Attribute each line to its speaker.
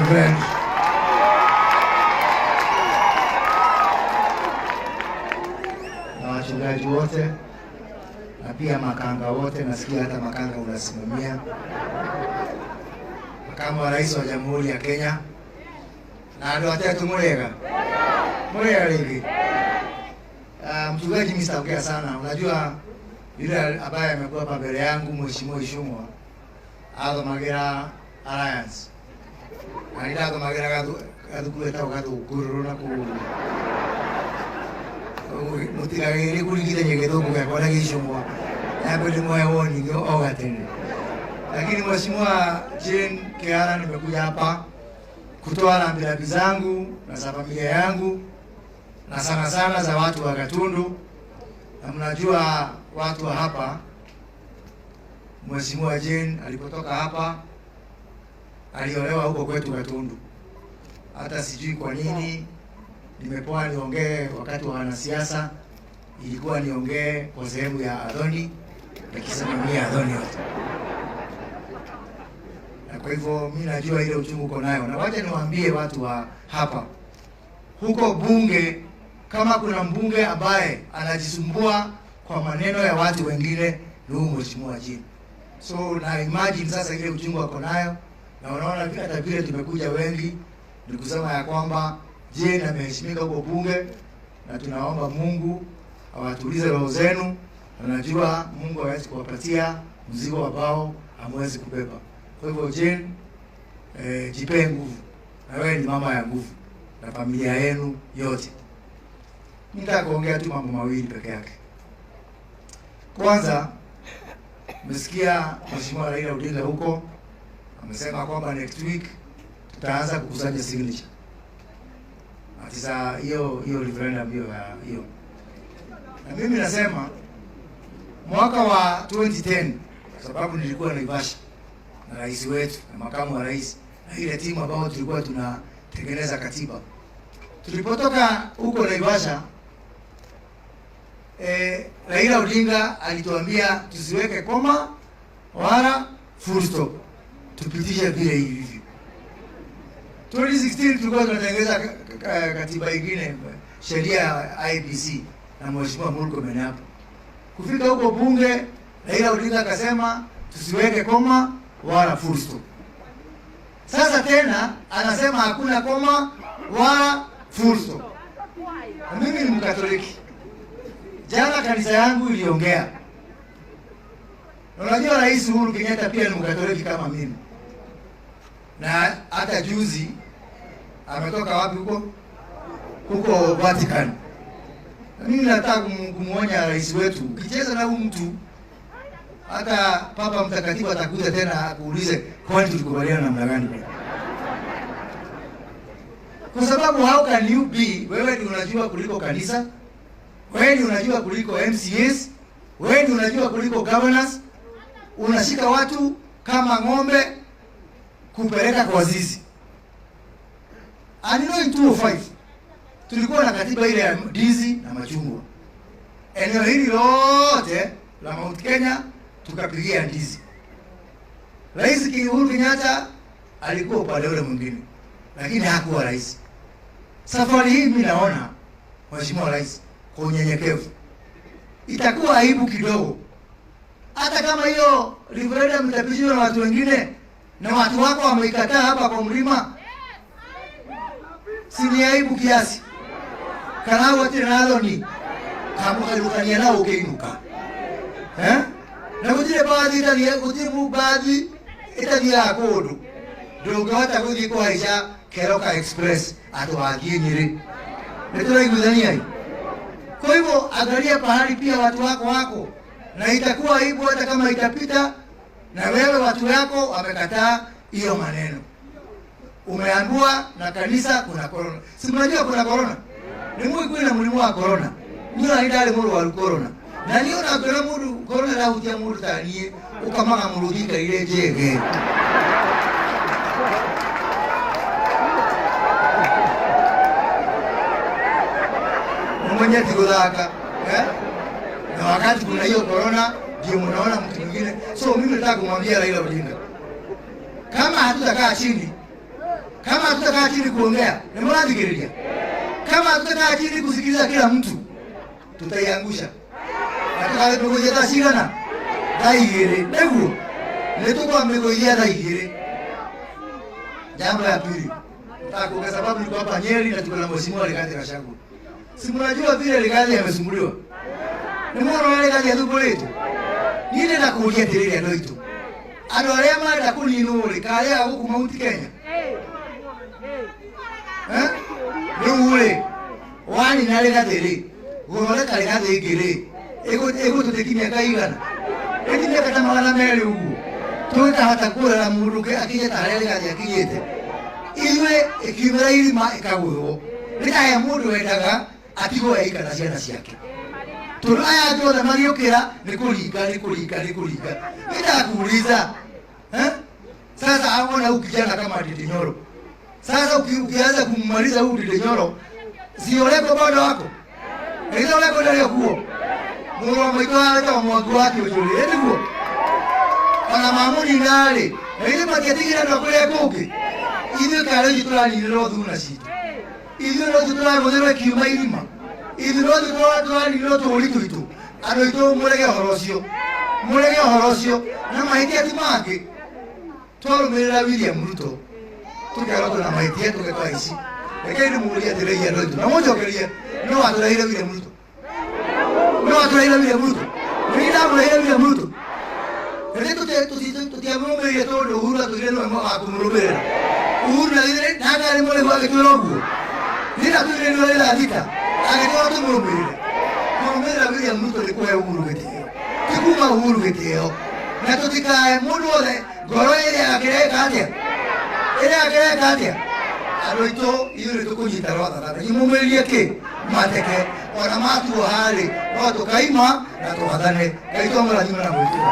Speaker 1: Reverend na wachungaji wote na pia makanga wote, nasikia hata makanga unasimamia. Makamu wa Rais wa Jamhuri ya Kenya na andu atetu murega murega ringi. Mchungaji, mimi sitaongea sana. Unajua yule ambaye amekuwa hapa mbele yangu Mheshimiwa Ichung'wa athomagira Alliance na nĩ ndathomagĩra gathukuru getagwo Gathũngũrũrũ na kũu mũtigagĩrĩrie kũringithania gĩthũngũ gĩakwa na gĩicũng'wa nyambe ndĩmũhe warning o gatene. Lakini Mheshimiwa Jane Kihara, nimekuja hapa kutoa rambirambi zangu na za familia yangu na sana sana za watu wa Gatundu, na mnajua watu wa hapa. Mheshimiwa Jane alipotoka hapa aliolewa huko kwetu Gatundu. Hata sijui kwa nini nimepoa niongee wakati wa wanasiasa, ilikuwa niongee kwa sehemu ya Adhoni, nikisimamia Adhoni yote. Na kwa hivyo mimi najua ile uchungu uko nayo, na wacha niwaambie watu wa hapa huko bunge, kama kuna mbunge ambaye anajisumbua kwa maneno ya watu wengine ni huyu Mheshimiwa Jane. So na imagine sasa ile uchungu wako nayo, na unaona hata vile tumekuja wengi ni kusema ya kwamba Jane ameheshimika huko bunge, na tunaomba Mungu awatulize roho zenu, na najua Mungu hawezi kuwapatia mzigo ambao hamwezi kubeba. Kwa hivyo Jane, jipee nguvu, na wewe ni mama ya nguvu na familia yenu yote. Nitaka kuongea tu mambo mawili peke yake. Kwanza, mmesikia Mheshimiwa Raila Odinga huko amesema kwamba next week tutaanza kukusanya signature. Ati saa hiyo hiyo referendum hiyo ya hiyo. Na mimi nasema mwaka wa 2010 kwa sababu nilikuwa Naivasha na rais wetu na makamu wa rais na ile timu ambayo tulikuwa tunatengeneza katiba. Tulipotoka huko Naivasha, Raila Odinga alituambia tusiweke koma wala full stop, tupitishe vile hivi. 2016 tulikuwa tunatengeneza katiba ingine, sheria ya IEBC na Mheshimiwa Murkomen hapo. Kufika huko bunge, Raila Odinga akasema tusiweke koma wala full stop. Sasa tena anasema hakuna koma wala full stop. Na mimi ni Mkatoliki. Jana kanisa yangu iliongea. Na unajua Rais Uhuru Kenyatta pia ni Mkatoliki kama mimi. Na hata juzi ametoka wapi huko? Huko Vatican. Na mimi nataka kumuonya rais wetu, ukicheza na huyu mtu hata Papa Mtakatifu atakuja tena akuulize kwani tulikubaliana namna gani? Kwa sababu how can you be, wewe ndio unajua kuliko kanisa, wewe ndio unajua kuliko MCAs, wewe ndio unajua kuliko governors, unashika watu kama ng'ombe kupeleka kwa zizi. And you know in 2005 tulikuwa na katiba ile ya ndizi na machungwa. Eneo hili lote la Mount Kenya tukapigia ndizi. Rais Uhuru Kenyatta alikuwa upande ule mwingine, lakini hakuwa rais. Safari hii mimi naona Mheshimiwa Rais kwa unyenyekevu, itakuwa aibu kidogo hata kama hiyo referendum itapitishwa na watu wengine na watu wako wameikataa hapa kwa mlima, si ni aibu kiasi? Kana wote nalo ni kamukalukania nao ukiinuka, eh, na gutire bathi itathia, gutire bathi itathiaga kundu, ndungihota guthii kuhaica Keroka Express ati wathie Nyeri. Nituraiguithania. Kwa hivyo angalia pahali pia watu wako wako, na itakuwa aibu hata kama itapita na wewe watu wako wamekataa hiyo maneno. Umeambiwa na kanisa kuna corona. Si mnajua kuna corona? Ni mwe kwina mulimu wa corona. Ni na ndale muru wa corona. Na niyo na kwina muru corona la hutia muru tanie ukamaga murudika ile jege. Mwenye tiguthaka, eh? Na wakati kuna hiyo corona ndio mnaona mtu mwingine. So mimi nataka kumwambia Raila Odinga, kama hatutakaa chini Kama hatutakaa chini kuongea, ni mrathikiriria. Kama hatutakaa chini kusikiliza kila mtu, tutaiangusha. Na tukamĩgũithia thaa cigana? Thaa igĩrĩ. Nĩguo nĩtũkwamĩgũithia thaa igĩrĩ. Jambo ya pili, nataka kuongea sababu niko hapa Nyeri na tuko na Mheshimiwa Rigathi Gachagua. Si mnajua vile Rigathi amesumbuliwa? Nĩ mwona Rigathi athumbũrĩtwo? Niĩ ndĩrenda kũũria atĩrĩrĩ andũ aitũ. Andũ arĩa marenda kũninwo rĩ, karĩa gũkũ Mount Kenya? Eh? Rĩu rĩ, wanina Rigathi rĩ, gũthondeka Rigathi ĩngĩ rĩ, ĩgũtũtĩki mĩaka igana? Ĩti mĩaka ta 200 ũguo. Tũngĩkahota kũrera mũndũ ũngĩ akinye ta harĩa Rigathi akinyĩte. Ithuĩ ĩkiumĩra irima ĩkagũthwo. Nĩ ta he mũndũ wendaga atigwo eika na ciana ciake. Tondũ aya angĩ othe magĩũkĩra nĩ kũringa nĩ kũringa nĩ kũringa. Nitakuuliza, eh? Sasa aona huyu kijana kama Ndindi Nyoro. Sasa ukianza kummaliza huyu Ndindi Nyoro, si Orengo bado wako? Ĩgĩte Orengo ndarĩ kuo. Mũrũ wa maitũ aretagwo Mwangi wa Kĩũnjũrĩ, ĩ nĩguo? Ona mamũnina rĩ, na ithuĩ matiatigire andũ a kũrĩa kũngĩ. Ithuĩ karĩ ithuĩ tũraninĩrwo thuna citũ. Ithuĩ no ithuĩ tũragũthĩrwo ikiuma irima. Ithuĩ no ithuĩ tũraninĩrwo tũũri twitũ. Andũ aitũ mũrege ũhoro ũcio. Mũrege ũhoro ũcio. Na mahĩtia ti mangĩ. Twarũmĩrĩra William Ruto tũkerwo twĩna mahĩtia tũgetwo aici. Rekei ndĩmũũrie atĩrĩrĩ andũ aitũ na mũnjokerie, nũ watũreheire William Ruto? Nũ watũreheire William Ruto? Nĩ niĩ ndamũreheire William Ruto? Rĩrĩ tũtiamũrũmĩrĩire tondũ Uhuru atwĩrire nĩwe wa kũmũrũmĩrĩra. Uhuru na githĩ ndanarĩ mũrĩmu agĩtwĩra ũguo? Niĩ ndatwĩrire nĩwe rĩra thita agĩtwĩra tũmũrũmĩrĩre. Kũrũmĩrĩra William Ruto nĩ kũhe Uhuru gĩtĩo, ti kuma Uhuru gĩtĩo. Na tũtikae mũndũ wothe ngoro ĩrĩa akĩreka atĩa? Ĩrĩa akĩreka atĩa? Andũ aitũ ithuĩ nĩ tũkũnyita rwathana imũmĩrĩrie kĩ mateke ona matuoha rĩ no tũkaima na twathane. Ngai twamũrathime na mwĩtĩo.